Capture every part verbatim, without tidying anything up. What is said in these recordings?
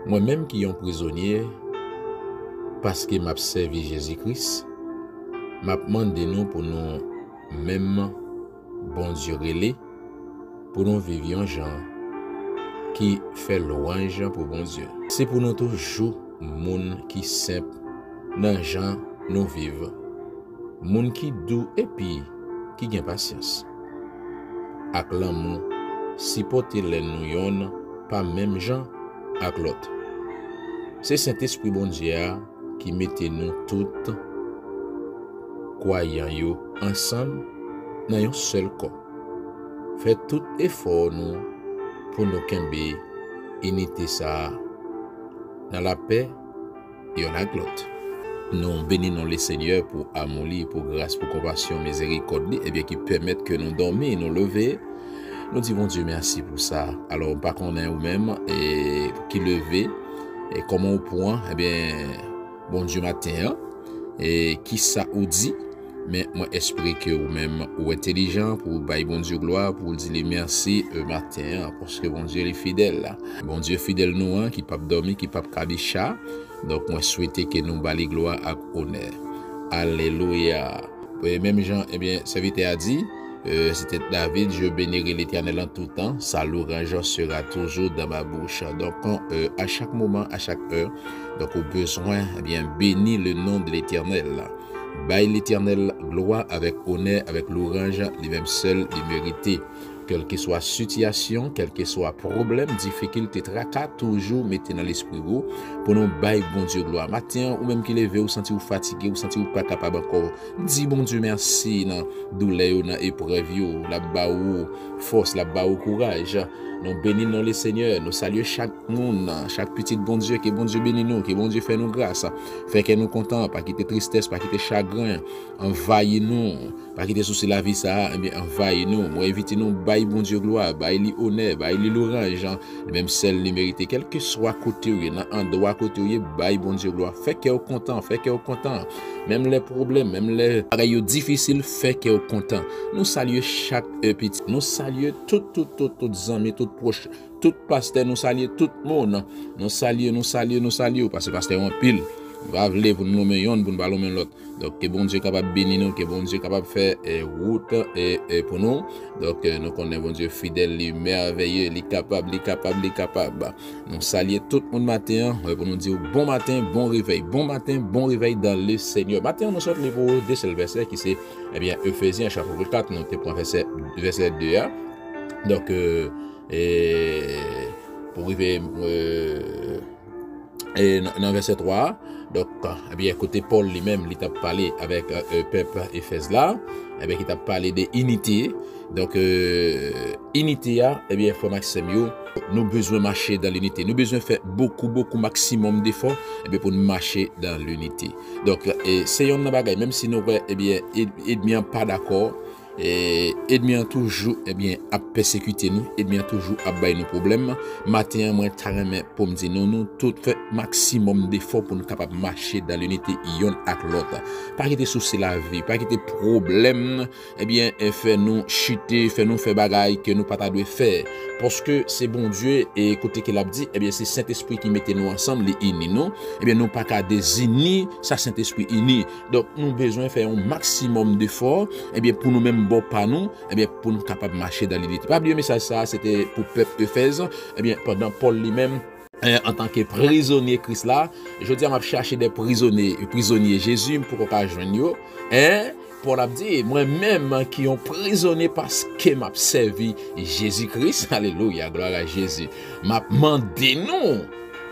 Mwen menm ki yon prizonye, paske m ap sèvi Jezi Kris, m ap mande nou pou nou menm Bondye rele, pou nou viv yon jan ki fè lwanj pou Bondye. Se pou nou toujou moun ki senp nan jan nou viv, moun ki dou epi ki gen pasyans, ak lanmou, sipòte lè nou yonn pa menm jan ak lòt. Se Sentespri Bondye a ki mete nou tout kwayan yo ansanm nan yon sèl kò. Fè tout efò nou pou nou kenbe inite sa a nan lapè yonn ak lòt. Nou beni non Lesenyè pou amou li, pou gras, pou konpasyon, mizerikòd li, ebyen ki pèmèt ke nou dòmi, nou leve. Nou di Bondye mèsi pou sa. Alò, m pa konnen ou menm e, ki leve, e kòman ou pran, ebyen, Bondye maten an, e kisa ou di, men mwen espere ke ou menm ou entelijan pou ou bay Bondye glwa, pou ou di li mèsi, e, maten an, paske Bondye li fidèl. Bondye fidèl nou an, ki p ap dòmi, ki p ap kabicha. Donk, mwen swete ke nou ba li glwa ak onè. Alelouya! E menm jan, ebyen, sèvitè a di, e, se te David, Je bénirai l'Éternel en tout temps, sa louange sera toujours dans ma bouche. Donk, e, a chak moman, a chak è, donk, ou bezwen, ebyen, beni le non de Letènèl. Bay Letènèl glwa avèk onè, avèk louanj, li menm sèl li merite. Kèlkeswa sitiyasyon, kèlkeswa pwoblèm, difikilte, traka, toujou mete nan lespri w pou nou bay Bondye glwa. Maten an, ou menm ki leve, ou santi w fatige, ou santi w pa kapab ankò, di Bondye mèsi nan doulè yo, nan eprèv yo. L ap ba ou fòs, l ap ba ou kouraj. Nou beni non Lesenyè, nou salye chak moun, chak pitit Bondye, ke Bondye beni nou, ke Bondye fè nou gras. Fè kè nou kontan, pa kite tristès, pa kite chagren anvayi nou. Pa kite sousi lavi sa a, ebyen, anvayi nou. Mwen envite nou bay Bondye glwa, bay li onè, bay li louanj, li menm sèl li merite. Kèlkeswa kote w ye, nan andwa kote w ye, bay Bondye glwa. Fè kè w kontan, fè kè w kontan. Menm lè pwoblèm, menm lè bagay yo difisil, fè kè w kontan. Nou salye chak, e, pitit. Nou salye tout, tout, tout, tout zanmi, tout pwòch, tout pastè. Nou salye tout moun. Nou salye, nou salye, nou salye w, paske pastè yo anpil. Nou pa vle pou n lonmen yonn, pou n pa lonmen lòt. Donk, ke Bondye kapab beni nou, ke Bondye kapab fè, e, wout, e, e, pou nou. Donk, e, nou konnen Bondye fidèl, li mèveye, li kapab, li kapab, li kapab. Nou salye tout moun maten an, e, pou nou di w bon maten, bon revèy. Bon maten, bon revèy dans le Seigneur. Maten an, nou sot li pou de sèl vèsè ki se, ebyen, Efezyen chapit kat, nou te pran vèsè, vèsè de a. Donk, e, e, pou rive, e, e, nan, nan vèsè twa a, donk, ebyen, kote Pòl li menm, li t ap pale avèk, e, e, pèp Efèz la, ebyen, ki t ap pale de inite. Donk, e, inite a, ebyen, frè m ak sè m yo, nou bezwen mache dan linite. Nou bezwen fè bokou, bokou, maksimòm defò, ebyen, pou n mache dan linite. Donk, e, se yonn nan bagay, menm si nou wè, ebyen, èn-, ènmi an pa dakò, e, ènmi an toujou, ebyen, ap pèsekite nou, ènmi an toujou ap bay nou pwoblèm. Maten an, mwen ta renmen pou m di nou, nou tout fè maksimòm defò pou nou kapab mache dan linite yonn ak lòt. Pa kite sousi lavi, pa kite pwoblèm, ebyen, e, fè nou chite, fè nou fè bagay ke nou pa ta dwe fè. Paske se Bondye, e, kote ke l ap di, ebyen, se Sentespri ki mete nou ansanm, li ini nou. Ebyen, nou pa ka dezini sa Sentespri ini. Donk, nou bezwen fè yon maksimòm defò, ebyen, pou nou menm bò pa nou, ebyen, pou nou kapab mache dan linite. Pa bliye mesaj sa a, se te pou pèp Efèz, ebyen, pandan Pòl li menm, e, antanke prizonye Kris la, jodi a m ap chache de prizonye, prizonye Jezi, m poko ka jwenn yo, en, Pòl ap di, mwen menm ki yon prizonye paske m ap sèvi Jezi Kris, alelouya, glwa a Jezi, m ap mande nou,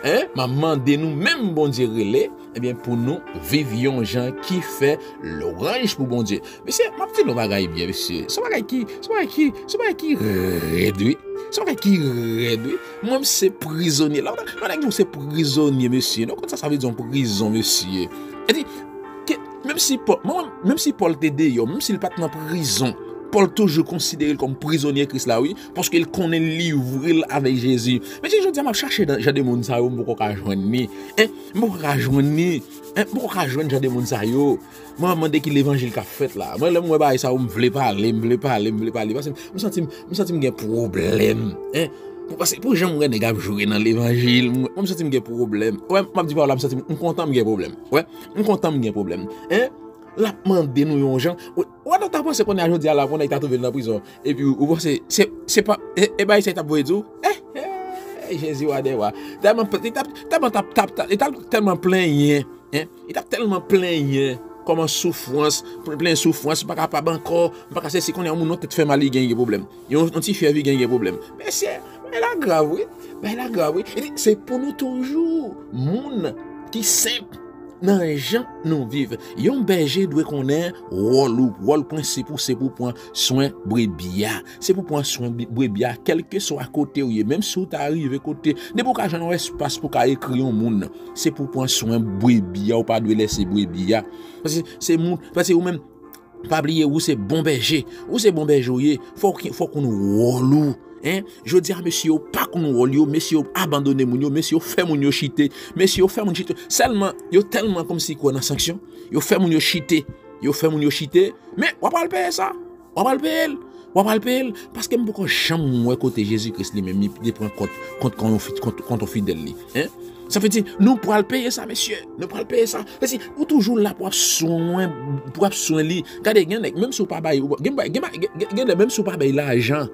en, m ap mande nou menm Bondye rele, ebyen, pou nou viv yon jan ki fè lwanj pou Bondye. Mesye, m ap di nou bagay byen, mesye. Se yon bagay ki, se yon bagay ki, se yon bagay ki rèd, wi. Se yon bagay ki rèd, wi. Mwen, m se prizonye. Lè w di w se prizonye, mesye, nou konn sa sa vle di yon prizon, mesye. E di, ke, menm si Pòl, mwen, menm si Pòl te deyò, menm si l pa t nan prizon, Pòl toujou konsidere l kòm prizonye Kris la, wi, paske l konnen l livre l avèk Jezi. Mesye, jodi a, m ap chache jan de moun sa yo, m poko ka jwenn li. En, m poko ka jwenn li. En, m poko ka jwenn jan de moun sa yo. Mwen ap mande ki levanjil k ap fèt la. Mwen, lè m wè bagay sa yo, m vle pale, m vle pale, m vle pale. Paske m santi m, m santi m gen pwoblèm. En, Pou, paske pou jan m wè nèg ap joure nan levanjil, m, mwen m santi m gen pwoblèm. Wè, m ap di pawòl la, m santi m, m kontan m gen pwoblèm. Wè, m kontan m gen pwoblèm. Hein? L ap mande nou yon jan. Wè, wè, nou ta panse konnen a jodi a la, pou nèg ta twouve l nan prizon. Epi ou, ou panse, se, se pa, e, e bagay sa y t ap voye di w? Eh, eh, Jezi wa dè wa. Tèlman, li t ap, tèlman t ap, t ap, t ap, li t ap tèlman plenyen. Hein? Li t ap tèlman plenyen kòman soufrans, plenyen soufrans, m pa kapab ankò, m pa ka sesi, konnen yon moun yon tèt fè mal, li gen, gen pwoblèm. Yon, yon ti fyèv, li gen, gen pwoblèm. Mesye, bagay la grav, wi. Bagay la grav, wi. Li di, se pou nou toujou, moun ki senp nan jan nou viv. Yon bèje dwe konnen wòl ou, wòl prensip ou, se pou pran swen brebi a. Se pou pran swen bi-, brebi a, kèlkeswa kote w ye. Menm si w ta rive kote, depi w ka jwenn yon espas pou ka ekri yon moun, se pou pran swen brebi a, ou pa dwe lèse brebi a. Paske se moun, paske ou menm, pa bliye, ou se bon bèje. Ou se bon bèje ou ye, fòk, fòk ou konn wòl ou. Hein? Jodi a, mesye yo pa konn wòl yo, mesye yo abandone moun yo, mesye yo fè moun yo chite, mesye yo fè moun chite. Sèlman, yo tèlman kòmsi kwè nan sanksyon, yo fè moun yo chite, yo fè moun yo chite, men w ap al peye sa. W ap al peye l. W ap al peye l. Paske m poko janm wè kote Jezi Kris li menm li te pran kont, kont, kont, kont, kont yon fidèl li. Hein? Sa vle di, nou pral peye sa, mesye. Nou pral peye sa. Paske ou toujou la pou ap swen, pou ap swen li. Gade, gen nèg, menm si w pa bay, ou, gen, gen, gen, gen, gen nèg, menm si w pa bay lajan,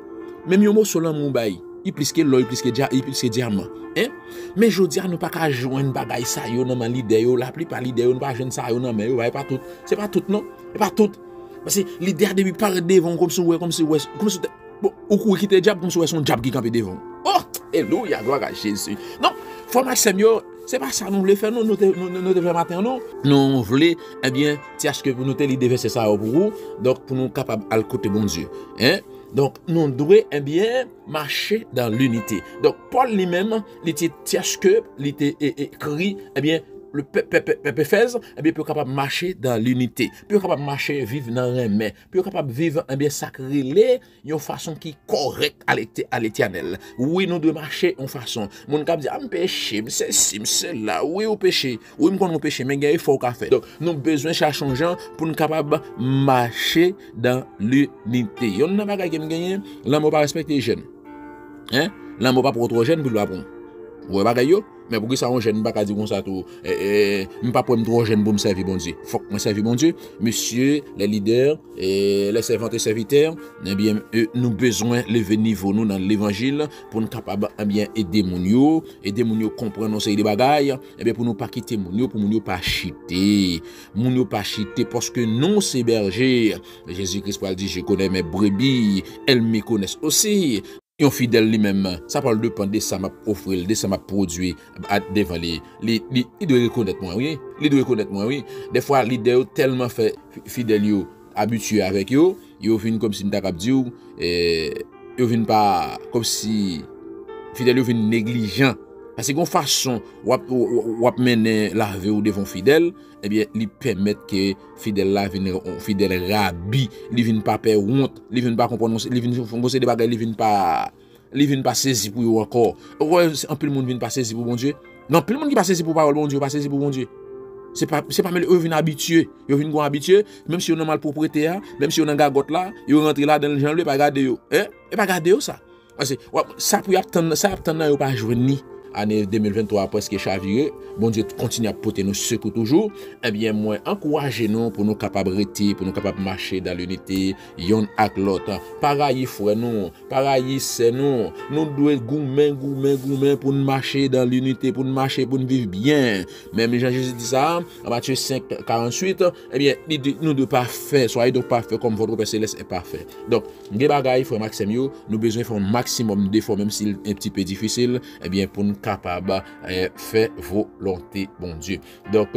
menm yon moso lanmou w bay, li plis ke lò, li plis ke dya-, li plis ke dyaman. Hein? Men jodi a, nou pa ka jwenn bagay sa yo nan men lidè yo. Laplipa lidè yo, nou pa jwenn sa yo nan men yo. Bagay pa tout. Se pa tout, non. E pa tout. Paske lidè a depi parèt devan w kòmsi w wè, kòmsi w wè, kòmsi w te, bon, ou kouri kite dyab, kòmsi w wè se yon dyab ki kanpe devan w. Oh! Alelouya, glwa a Jezi. Non, frè m ak sè m yo, se pa sa nou vle fè, non, nou te, nou, nou, nou te fè maten an, non. Nou vle, ebyen, ti aske pou nou te li de vèsè sa yo pou ou, donk pou nou kapab al kote Bondye. Hein? Donk, nou dwe, ebyen, mache dans l'unité. Donk, Pòl li menm, li te, ti aske li te e-, ekri, ebyen, le pèp, pèp, pèp, pèp Efèz, ebyen, pou yo kapab mache dans l'unité. Pou yo kapab mache, viv nan renmen. Pou yo kapab viv, ebyen, sa k rele yon fason ki kòrèk a Lete-, a Letènèl. Wi, nou dwe mache yon fason. Moun k ap di, "A, m peche, m sesi, m sela." Wi, ou peche. Wi, m konnen ou peche, men gen efò ou ka fè. Donk, nou bezwen chache yon jan pou n kapab mache dans l'unité. Yonn nan bagay ke m genyen, lanmò pa respekte jèn. Hein? Lanmò pa pran w twò jèn pou l pa pran w. Ou wè bagay yo? Men poukisa yon jèn, m pa ka di konsa tou, eh, eh, m pa kwè m twò jèn pou m sèvi Bondye. Fòk mwen sèvi Bondye. Mesye, les leaders, eh, les servantes et serviteurs, ebyen, eh, nou bezwen leve nivo nou nan levanjil pou n kapab, ebyen, ede moun yo, ede moun yo konprann yon seri de bagay, ebyen, pou nou pa kite moun yo, pou moun yo pa chite. Moun yo pa chite, paske nou se bèje. Jezi Kris pral di, "Je connais mes brebis, elles me connaissent aussi." Yon fidèl li menm, sa pral depann de sa m ap ofri l, de sa m ap pwodui a, devan li. Li, li, li dwe rekonèt mwen, wi. Li dwe rekonèt mwen, wi. Dèfwa, lidè yo tèlman fè fi-, fidèl yo abitye avèk yo, yo vin kòmsi m ta kab di w, eh, yo vin pa, kòmsi fidèl yo vin neglijan. Paske gon fason w ap, w, w, w ap mennen lavi w devan yon fidèl, ebyen, li pèmèt ke fidèl la vin yon fidèl rabi, li vin pa pè wont, li vin pa konprann, li vin fè yon seri de bagay, li vin pa, li vin pa sezi pou yo ankò. Ou wè, anpil moun vin pa sezi pou Bondye. Gen anpil moun ki pa sezi pou pawòl Bondye, yo pa sezi pou Bondye. Se pa, se pa mele, yo vin abitye, yo vin gon abitye, menm si yo nan malpwoprete a, menm si yo nan gagòt la, yo rantre ladan l jan l vle, pa gade yo. Hein? E pa gade yo sa. Paske, w ap, sa pou y ap tann, sa y ap tann nan, yo pa jwenn li. Ane de mil venntwa a prèske chavire. Bondye kontinye ap pote nou sekou toujou. Ebyen, mwen ankouraje nou pou nou kapab rete, pou nou kapab mache dans l'unité, yonn ak lòt. Pa rayi frè nou, pa rayi sè nou. Nou dwe goumen, goumen, goumen pou n mache dans l'unité, pou n mache, pou n viv byen. Menm jan Jezi di sa, an Matye senk karanntuit, ebyen, li di, nou dwe pafè, soyez donc parfaits comme votre Père céleste est parfait. Donk, gen bagay, frè m ak sè m yo, nou bezwen fè yon maksimòm defò, menm si l un petit peu difisil, ebyen, pou n kapab, eh, fè volonte Bondye. Donk,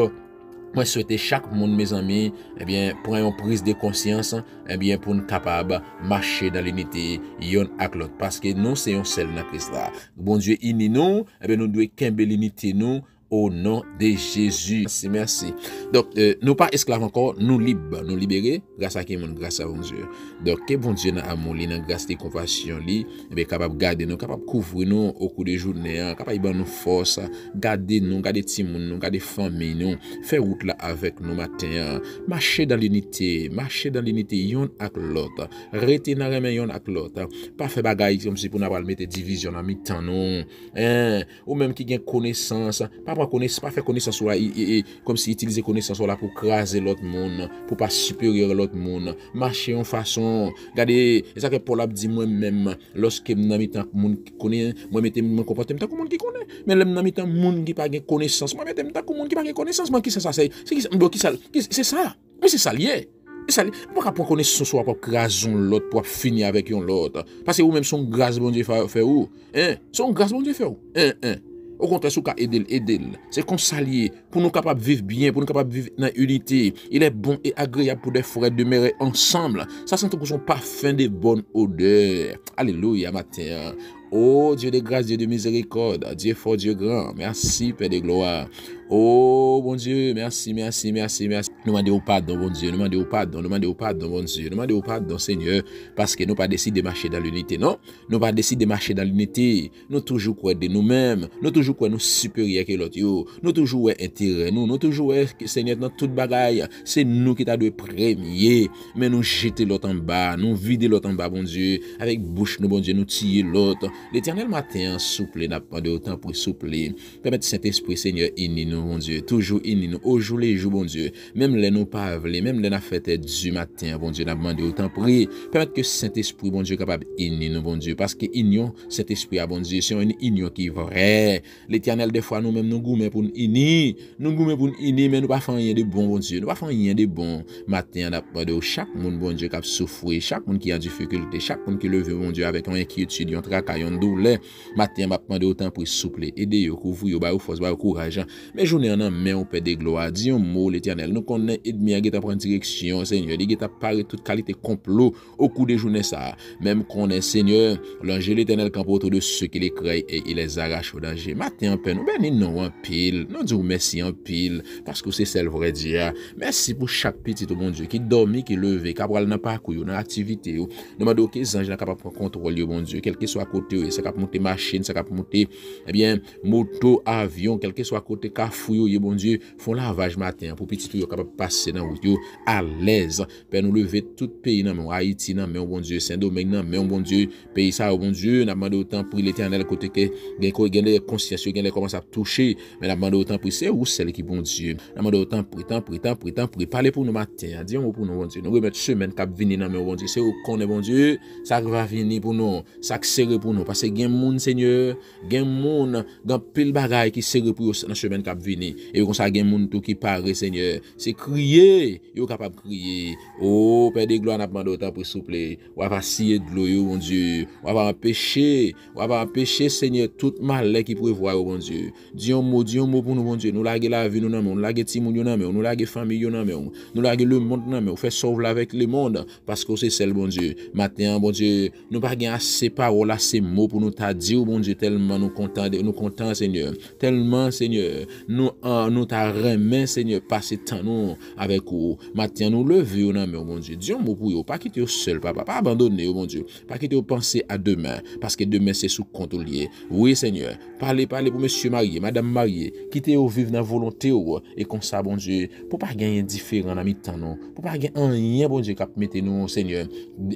mwen swete chak moun, mezanmi, ebyen, pran yon priz de konsyans, ebyen, pou n kapab mache dans l'unité yonn ak lòt. Paske nou se yon sèl nan Kris la. Bondye ini nou, ebyen, nou dwe kenbe linite nou, O non de Jezi. Mèsi, mèsi. Donk, euh, nou pa esklav ankò, nou lib, nou libere, gras a ki moun? Gras a Bondye. Donk, ke Bondye nan amou li, nan gras li, konpasyon li, ebyen, kapab gade nou, kapab kouvri nou okou de jounen an, kapab ban nou fòs, gade nou, gade timoun nou, gade fanmi nou, fè wout la avèk nou maten an. Mache dan linite, mache dan linite yonn ak lòt, rete nan renmen yonn ak lòt, pa fè bagay kòmsi pou n ap al mete divizyon nan mitan nou. En, ou menm ki gen konesans, pa pran kones-, pa fè konesans ou la, i, i, i, kòmsi itilize konesans ou la pou kraze lòt moun, pou pa siperyè lòt moun. Mache yon fason, gade, e sa ke Pòl ap di, mwen menm, lòske m nan mitan moun ki konnen, mwen mete m, mwen konpòte m tankou moun ki konnen. Men lè m nan mitan moun ki pa gen konesans, mwen mete m tankou moun ki pa gen konesans. Mwen, kisa sa se? Se kisa? Bon, kisa, ki, se sa. Men se sa l ye. Se sa l ye. Ou pa ka pran konesans ou ap, ap kraze yon lòt, pou ap fini avèk yon lòt. Paske ou menm se yon gras Bondye fè, fè ou. En, se yon gras Bondye fè ou. En, en. Okontrè, si w ka ede l, ede l. Se konsa l ye. Pou nou kapab viv byen, pou nou kapab viv nan inite. Il est bon et agréable pour des frères demeurer ensemble. Sa santi kou se yon pafen de bòn odè. Alelouya, maten an. Oh Dieu de grâce, Dieu de miséricorde, Dieu fort, Dieu grand. Merci, Père de gloire. Oh Bondye, mèsi, mèsi, mèsi, mèsi. Nou mande w padon, Bondye. Nou mande w padon, nou mande w padon, Bondye. Nou mande w padon, Senyè, paske nou pa deside mache dan linite, non. Nou pa deside mache dan linite. Nou toujou kwè de nou menm. Nou toujou kwè nou siperyè ke lòt yo. Nou toujou wè enterè nou. Nou toujou wè, Senyè, nan tout bagay, se nou ki ta dwe premye. Men nou jete lòt anba. Nou vide lòt anba, Bondye. Avèk bouch nou, Bondye, nou tiye lòt. Letènèl, maten an, souple, n ap mande w, tanpri, souple. Pèmèt Sentespri, Senyè, ini nou, Bondye. Toujou ini nou, ojoulejou, Bondye. Menm lè nou pa vle, menm lè n ap fè tèt di maten an, Bondye, n ap mande w, tanpri, pèmèt ke Sentespri, Bondye, kapab ini nou, Bondye. Paske inyon Sentespri a, Bondye, se yon inyon ki vrè. Letènèl, dèfwa nou menm nou goumen pou n ini. Nou goumen pou n ini, men nou pa fè anyen de bon, Bondye. Nou pa fè anyen de bon. Maten an, n ap mande w, chak moun, Bondye, k ap soufri, chak moun ki an difikilte, chak moun ki leve, Bondye, avèk yon enkyetid, yon traka, yon doulè, maten an, m ap mande w, tanpri, souple, ede yo, kouvri yo, ba yo fòs, ba yo kouraj. Men jounen an nan men w, Pè de glwa. Di yon mo, Letènèl. Nou konnen ènmi an gentan pran direksyon, Senyè. Li gentan pare tout kalite konplo okou de jounen sa a. Men m konnen, Senyè, l'ange de l'Éternel campe autour de ceux qu'il écrase et il les arrache au danger. Maten an, Pè, nou beni non w anpil. Nou di w mèsi anpil, paske w se sèl vrè Dye a. Mèsi pou chak pitit ou, Bondye, ki dòmi, ki leve, k ap pral nan pakou yo, nan aktivite yo. Nou mande w ke zanj lan kapab pran kontwòl yo, Bondye, kèlkeswa kote yo ye, sa k ap moute machin, sa k ap moute, ebyen, moto, avyon, kèlkeswa kote kafou yo ye, Bondye, fè yon lavaj maten an pou pitit ou yo kapab pase nan wout yo alèz. Pè, nou leve tout peyi nan men w, Ayiti nan men w, Bondye, Sendomeng nan men w, Bondye, peyi sa yo, Bondye, n ap mande w, tanpri, Letènèl, kote ke gen, gen lè konsyans yo, gen lè kòmanse ap touche, men n ap mande w, tanpri, se ou sèl ki Bondye. N ap mande w, tanpri, tanpri, tanpri, tanpri, pale pou nou maten an, di yon mo pou nou, Bondye. Nou remèt semèn k ap vini nan men w, Bondye. Se ou k konnen, Bondye, sa k va vini pou nou, sa k sere pou nou. Paske gen moun, Senyè, gen moun, gen anpil bagay ki sere pou yo nan semèn k ap vini. E konsa, gen moun tou ki pare, Senyè. Se kriye yo kapab kriye. O, Pè de glwa, n ap mande w, tanpri, souple, w ap asiye dlo yo, Bondye. W ap anpeche, w ap anpeche, Senyè, tout malè ki prevwa yo, Bondye. Di yon mo, di yon mo pou nou, Bondye. Nou lage lavi nou nan men w. Nou lage timoun yo nan men w. Nou lage fanmi yo nan men w. Nou lage lemonn nan men w. Fè sa w vle avèk lemonn, paske w se sèl Bondye. Maten an, Bondye, nou pa gen ase pawòl, ase mo pou nou ta di w, Bondye, tèlman nou kontan, nou kontan, Senyè. Tèlman, Senyè, nou, ah, nou ta renmen, Senyè, pase tan nou avèk ou. Maten an, nou leve yo nan men w, Bondye. Di yon mo pou yo. Pa kite yo sèl, papa. Pa abandone yo, Bondye. Pa kite yo panse a demen, paske demen se sou kont ou l ye. Wi, Senyè. Pale, pale pou mesye marye, madanm marye. Kite yo viv nan volonte w. E konsa, Bondye, pou pa gen endiferan nan mitan nou. Pou pa gen anyen, Bondye, k ap mete nou, Senyè,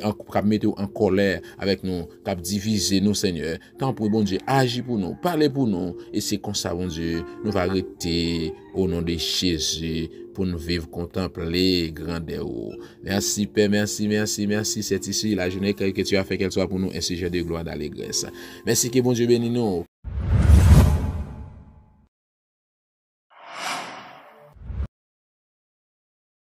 an, k ap mete w an kòlè avèk nou, k ap divize nou, Senyè. Tanpri, Bondye, aji pou nou, pale pou nou. E se konsa, Bondye, nou va rete, o non de Jezi, pou n viv kontanple grandè ou. Mèsi, Pè, mèsi, mèsi, mèsi, Sentespri, la journée que, que tu as fait, qu'elle soit pour nous un sujet de gloire, d'allégresse. Mèsi, ke Bondye beni nou.